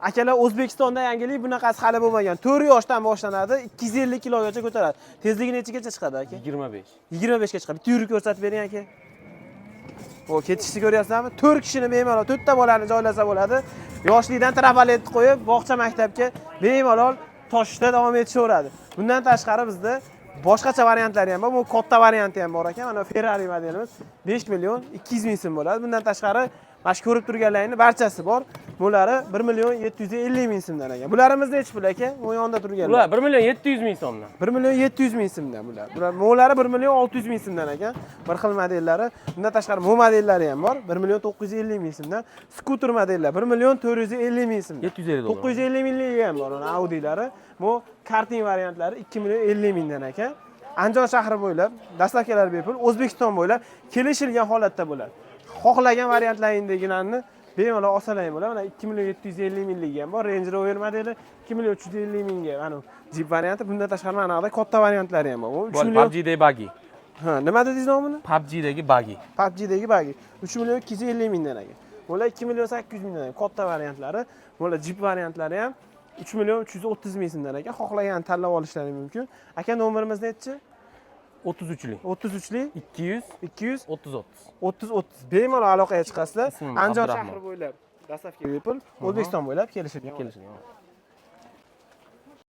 Akalar, O'zbekistonda yangilik, bunaqasi hali bo'lmagan. 4 yoshdan boshlanadi, 250 kilogacha ko'taradi. Tezligi nechagacha chiqadi, aka? 25. 25 ga chiqadi. Bitta yurib ko'rsatib bering, aka. O, ketishni ko'ryapsizlarmi? 4 kishini bemalol, 4 ta bolani joylasa bo'ladi. Yoshlikdan trafaletni qo'yib, bog'cha, maktabga bemalol toshishda davom etishaveradi. Bundan tashqari bizda boshqacha variantlari ham bor. Bu katta varianti ham bor ekan. Mana Ferrari modelimiz 5 million 200 ming so'm bo'ladi. Bundan tashqari mana shu ko'rib turganlaringni barchasi bor. Bulari 1 million 750 ming so'mdan ekan. Bularimiz nechi pul, aka? Bu yonda turganlar. Ular 1 million 700 ming so'mdan. 1 million 700 ming so'mdan bular. Bular molari 1 million 600 ming so'mdan ekan. Bir xil modellari. Bundan tashqari mo modellari ham bor. 1 million 950 ming so'mdan. Skuter modellar 1 million 450 ming so'mdan. 750 dollar. 950 mingligi ham bor uni Audi'lari. Bu karting variantlari 2 million 50 mingdan ekan. Andijon shahri bo'ylab доставка lar bepul, O'zbekiston bo'ylab kelishilgan holatda bo'ladi. Xohlagan variantlaringdagilarni bemalol olsalar bo'ladi. Mana 2 million 750 mingligi ham bor. Range Rover modeli 2 million 350 mingga. Mana Jeep varianti. Bundan tashqari mana bunaqa katta variantlari ham bor. Bu 3 Bo'ldi, million. PUBG'dagi buggy. Ha, nima dedingiz nomini? PUBG'dagi buggy. PUBG'dagi buggy 3 million 250 mingdan ekan. Bular 2 million 800 mingdan ekan. Katta variantlari. Bular Jeep variantlari ham 3 million 330 ming so'mdan ekan. Xohlagan tanlab olishlari mumkin. Aka, nomerimiz nechi? 33lik. 33lik. 200 200 30 30. 30 30. Bemalol aloqaga chiqasizlar. Ismim Andijon Abdurahmon. shahri bo'ylab доставка bepul, O'zbekiston bo'ylab kelishilgan. Kelishilgan.